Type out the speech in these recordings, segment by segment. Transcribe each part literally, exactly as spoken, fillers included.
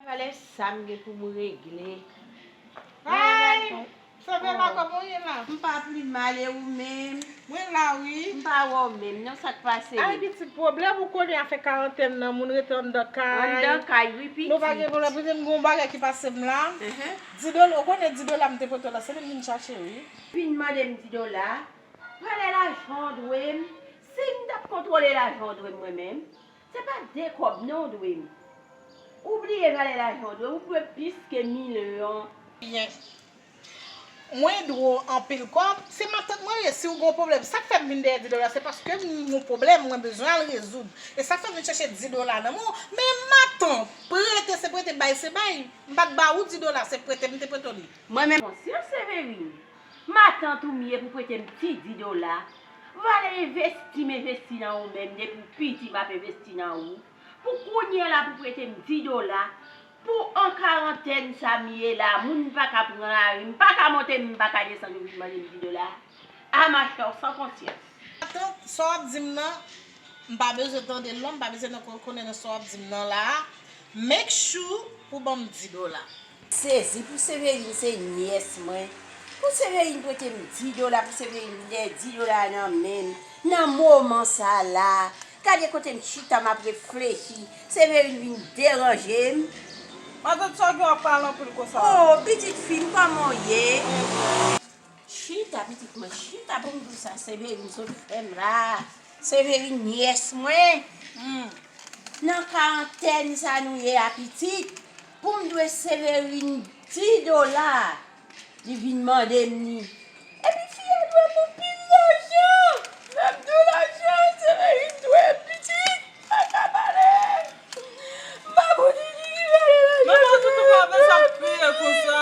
Talè sa m gen pou m regle. Ay! Savela, kòman w ye la? M pa pli mal, e ou menm? Mwen la, wi. M pa wè w menm, non, sa k pase menm? Ay, pitit, pwoblèm, ou konnen afè karantèn nan, moun rete anndan kay. Anndan kay, wi, pitit. Nou pa gen pwoblèm, pitit, m gen yon bagay ki pase m la. Di dola, ou konnen di dola m te pote w la, se li m vin chache, wi. Vin mande m di dola. Valè lajan w dwe m. Si m t ap kontwole lajan w dwe m mwen menm, se pa de kòb non w dwe m. Ou bliye valè lajan w dwe m, ou dwe m plis ke milyon. Byen. Mwen dwe w anpil kòb, se matant mwen ye, si w gen yon pwoblèm. Sa k fè m vin dèyè di dola, se paske m gen yon pwoblèm, mwen bezwen al rezoud. E sa k fè m vin chèche di dola nan men w. Men matant, prete se prete, bay se bay. M pa t ba ou di dola, se prete m te prete w li. Mwen menm, konsyans Severine. Matant ou m ye pou prete m ti di dola. Valè envesti m envesti nan ou menm, depi w piti m ap envesti nan ou. Pou kounye a la pou prete m di dola. Pou an karantèn sa m ye la, moun pa ka pran lari, m pa ka monte, m pa ka desann, ou vin mande m di dola. A machè w san konsyans. Matant, sa w ap di m nan, m pa bezwen tande l non, m pa bezwen nan ko-, konnen nan sa w ap di m nan la a. Make sure pou ban m di dola. Sezi pou Severine se nyès mwen. Pou Severine prete m di dola, pou Severine vin dèyè di dola nan men m. Nan moman sa la, gade kote m chita m ap reflechi. Severine vin deranje m. Matant, sa w gen w ap pale anpil konsa? Oh, pitit fi m, kòman w ye? Chita, pitit mwen, chita pou m di w sa Severine sot fè m la. Severine nyès mwen. Hmm. Nan karantèn sa nou ye a pitit, pou m dwe Severine di dola, li vin mande m li. Epi fi a dwe m anpil lajan. Lè m di w lajan, Severine dwe m pitit. Pa ka pale. M pa konn li ki vale lajan. Manman, toutou pa bezwen ap kriye konsa.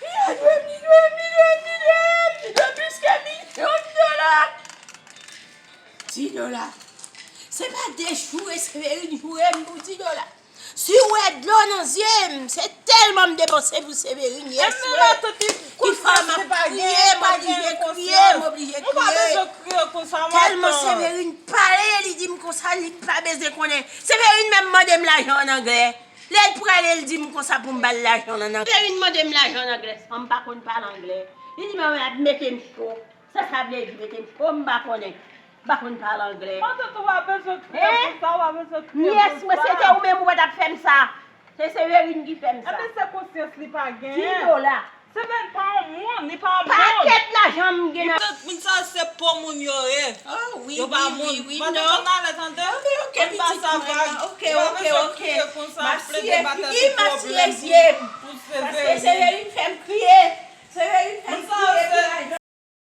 Li dwe m, li dwe m, li dwe m, li dwe m, li dwe m plis ke milyon dola. Di dola. Se pa de joure Severine joure m pou di dola. Si w wè dlo nan zye m, se tèlman m depanse pou Severine, yes, wi. Ki fè m ap kriye, m oblije kriye, m oblije kriye. Tèlman Severine pale, li di m konsa, li pa bezwen konnen. Severine menm mande m lajan an anglè. Lè l prale, l di m konsa pou m ba l lajan an anglè. Severine mande m lajan an anglè, san m pa konn pale anglè. Li di m, "Mete m cho." Sa sa vle di, mete m cho, m pa konnen. M pa konn pale anglè. Matant, ou pa bezwen kriye konsa, ou pa bezwen kriye konsa. Nyès mwen, se te ou menm ou pa t ap fè m sa. Se Severine ki fè m sa. Ebyen, se konsyans li pa genyen. Di dola. Severine pa yon moun, li pa yon moun. Pakèt lajan m gen nan. Tout moun sa se po moun yo ye. Oh, wi, wi, wi, wi, non. Matant, ann ale tande. Ok, ok, pitit mwen. Ok, ok, ok. M ap siye fi m, m ap siye zye m.